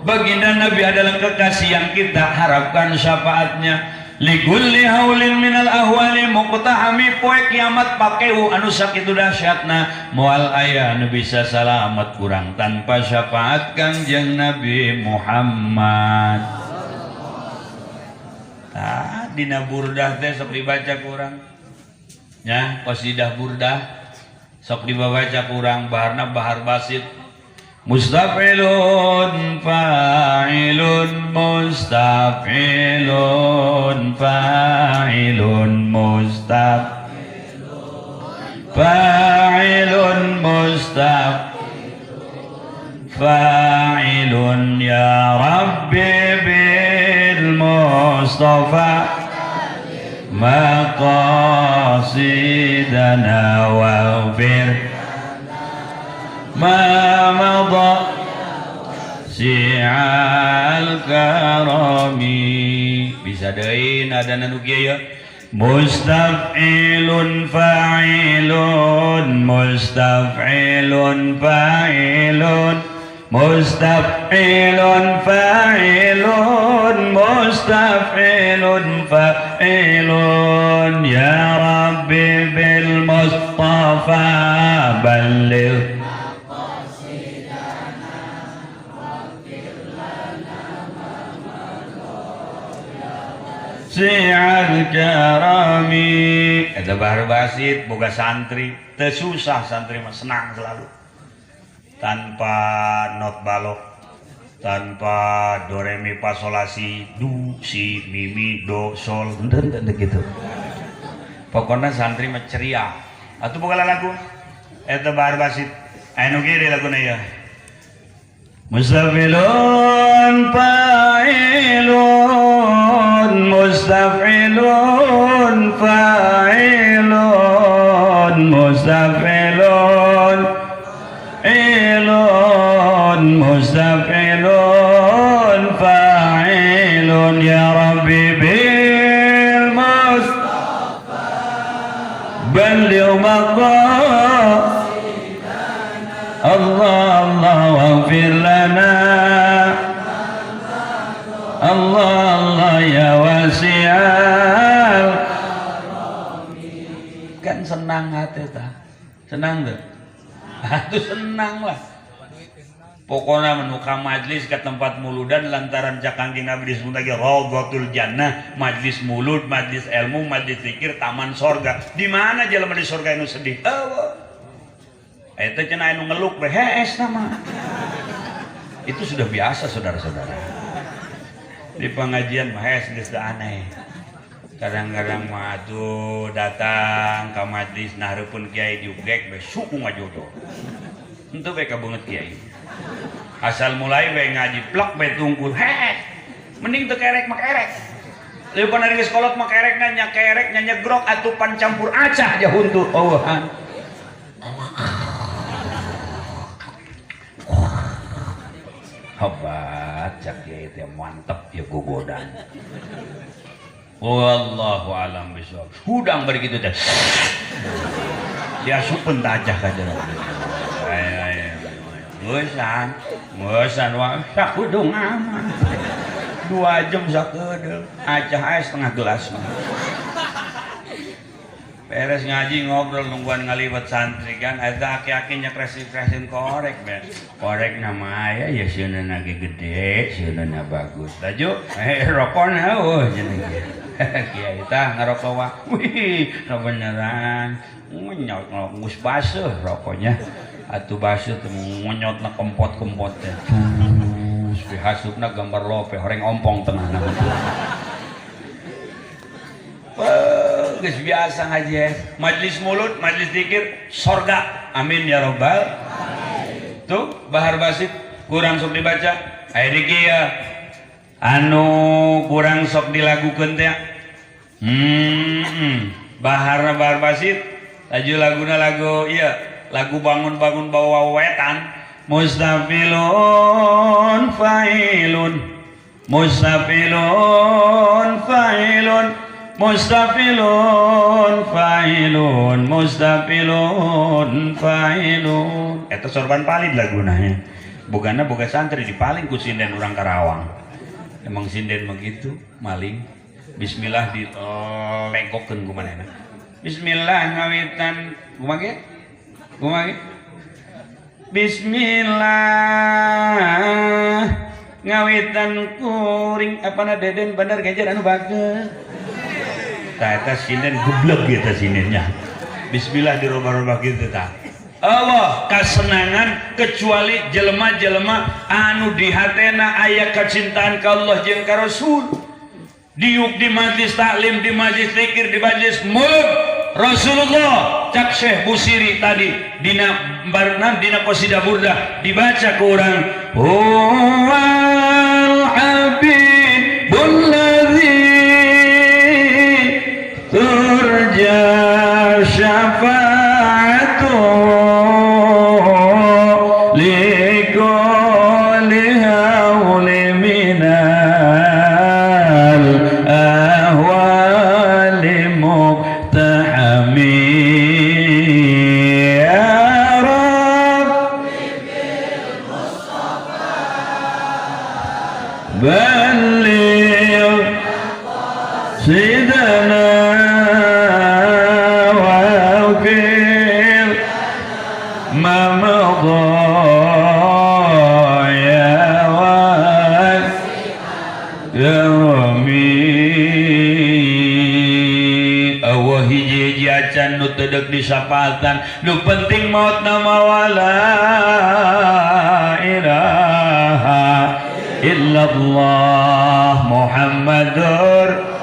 Baginda Nabi adalah kekasih yang kita harapkan syafaatnya. Likulli haulin minal ahwali muqtahami, poe kiamat pakeu anu sakitu dahsyatna, moal aya nu bisa salamet kurang tanpa syafaat Kangjeng Nabi Muhammad. Tah dina burdah teh sok dibaca kurang nya, qasidah burdah sok dibaca kurang, baharna bahar basit. Mustafilun fa'ilun mustafilun fa'ilun mustaf fa'ilun mustaf fa'ilun ya Rabbi bil Mustafa maqasidana waghfir ma madha si'al karami. Bisa deui nadana nu kieu ya. Mustaf'ilun fa'ilun mustaf'ilun fa'ilun mustaf'ilun fa'ilun mustaf'ilun fa'ilun ya Rabbi bil Mustafa balligh si'al karami. Eta bahar basit boga santri, teu susah santri mah, senang selalu. Tanpa not balok, tanpa do re mi fa sol la si du si mi mi do sol, henteu henteu gitu. Pokona santri mah ceria. Atuh boga lagu eta bahar basit. Anu kieu deui laguna ieu. Mustafilun fa'ilun mustafilun fa'ilun mustafilun ilun mustafilun fa'ilun ya Rabbi bil Mustafa balligh maqam Allah Allah waghfir lana Allah Allah ya wasi'al. Kan senang hati ta, senang tuh, itu senang lah. Pokoknya menuka majlis ke tempat muludan lantaran cak Kangjeng Nabi disebut lagi Raudhatul Jannah, majlis mulud, majlis ilmu, majlis zikir, taman sorga. Di mana jelema di sorga anu sedih? Eueuh. Eta cenah anu ngeluk we hees nama. Itu sudah biasa saudara-saudara. Di pengajian mah hees geus aneh. Kadang-kadang mah atuh datang ka majlis nahareupeun kiai diugek we suku ngajodoh. Henteu we kabeungeut kiai. Asal mulai we ngaji plek we tungkul heh. Mending teu kerek mah kerek. Leupan ari geus kolot mah kerek nya kerek nya nyegrok atuh pan campur acah ja huntu eueuhan. Hebat cak kiai teh mantep ya gogodan. Wallahu alam bisawab. Hudang bari kitu teh. Diasupeun tah acah ka jero. Geusan, geusan wa sakudung aman. 2 jam sakedeul, acah aya setengah gelas mah. Beres ngaji ngobrol nungguan ngaliwet santri kan eta aki-aki nyekresin-kresin korek be. Korek nama aya ya sieunna ge gede, sieunna bagus. Laju rokona eueuh cenah. Kiai tah ngarokok wa. Wih, beneran. Ngunyot geus baseuh rokoknya. Atuh baseuh teh ngunyotna kempot-kempot teh. Cus dihasupna gambar lope horeng ompong tengahna. Geus biasa ngaji majlis mulut, majlis zikir, sorga. Amin ya robbal. Tuh Bahar Basit kurang sok dibaca. Aya di kieu anu kurang sok dilagukeun teh. Bahar Bahar Basit laju laguna lagu ieu, lagu bangun-bangun bawa wetan. Mustafilun fa'ilun mustafilun fa'ilun mustafilun fa'ilun mustafilun fa'ilun. Eta sorban palid laguna nya. Bogana boga santri dipaling ku sinden urang Karawang. Emang sinden mah gitu, maling. Bismillah dilegokkeun ku manehna. Bismillah ngawitan kumaha ge? Kumaha ge? Bismillah ngawitan kuring apana deden bener gajar anu bager. Tah eta sinden geblek eta sindennya. Bismillah diroba-roba kitu tah. Allah kasenangan kecuali jelema-jelema anu di hatena aya kecintaan ka Allah jeung ka Rasul. Diuk di majlis taklim, di majlis zikir, di majlis mulut Rasulullah. Cak Syekh Busiri tadi dina barna dina qasidah burdah dibaca ke urang huwal habibul ladzi turja syafa'atu likulli hauli minal ahwali muqtahami ya Rabbi bil Mustafa balligh sidana waghfir ma madha ya wal Allah hiji-hiji acan nu teu deuk disapatan nu penting maut nama wala ilaha illallah Muhammadur.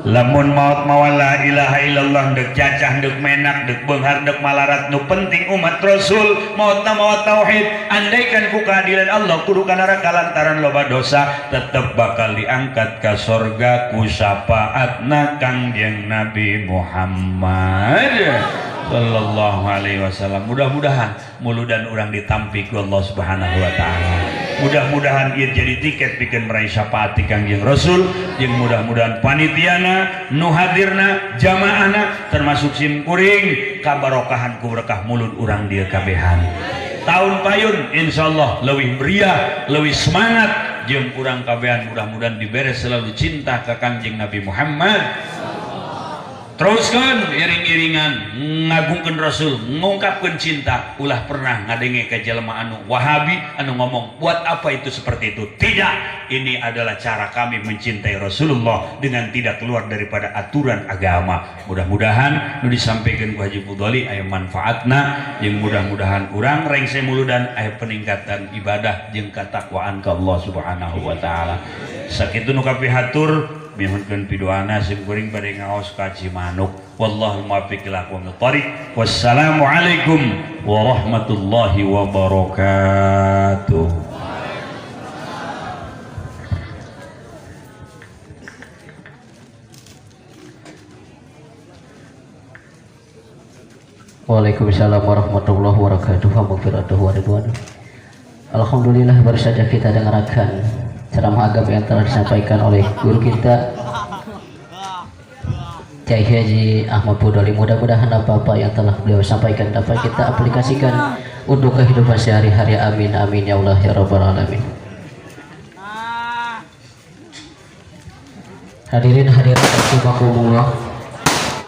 Lamun maut mawa la ilaha illallah deuk cacah deuk menak deuk beunghar deuk malarat nu penting umat Rasul mautna mawa tauhid. Andaikan ku keadilan Allah kudu ka neraka lantaran loba dosa tetep bakal diangkat ka sorga ku syafaatna Kangjeng Nabi Muhammad sallallahu alaihi wasallam. Mudah-mudahan muludan urang ditampi ku Allah Subhanahu wa taala. Mudah-mudahan ieu jadi tiket pikeun meraih syafaat ti Kangjeng Rasul jeung mudah-mudahan panitiana nu hadirna jamaahna termasuk sim kuring kabarokahan ku berkah mulud urang dieu kabehan. Tahun payun insyaallah leuwih meriah, leuwih semangat jeung urang kabehan mudah-mudahan dibere selalu cinta ka Kangjeng Nabi Muhammad. Teruskan iring-iringan ngagungkeun Rasul, ngungkapkeun cinta, ulah pernah ngadenge ka jelema anu Wahabi anu ngomong buat apa itu seperti itu. Tidak, ini adalah cara kami mencintai Rasulullah dengan tidak keluar daripada aturan agama. Mudah-mudahan nu disampaikan ku Haji Fudhali aya manfaatna jeung mudah-mudahan urang rengse muludan aya peningkatan ibadah jeung katakwaan ka Allah Subhanahu wa taala. Sakitu nu kapihatur. Mihunkeun pidoana sim kuring bade ngaos ka Cimanuk. Wallahu muwaffiq ila aqwamit thariq. Wassalamualaikum warahmatullahi wabarakatuh. Waalaikumsalam warahmatullahi wabarakatuh. Wa wa ridwan. Alhamdulillah, baru saja kita dengarkan ceramah agama yang telah disampaikan oleh guru kita Kiai Haji Ahmad Fudholi. Mudah-mudahan apa-apa yang telah beliau sampaikan dapat kita aplikasikan untuk kehidupan sehari-hari. Amin amin ya Allah ya Rabbal alamin. Hadirin hadirat rahimakumullah.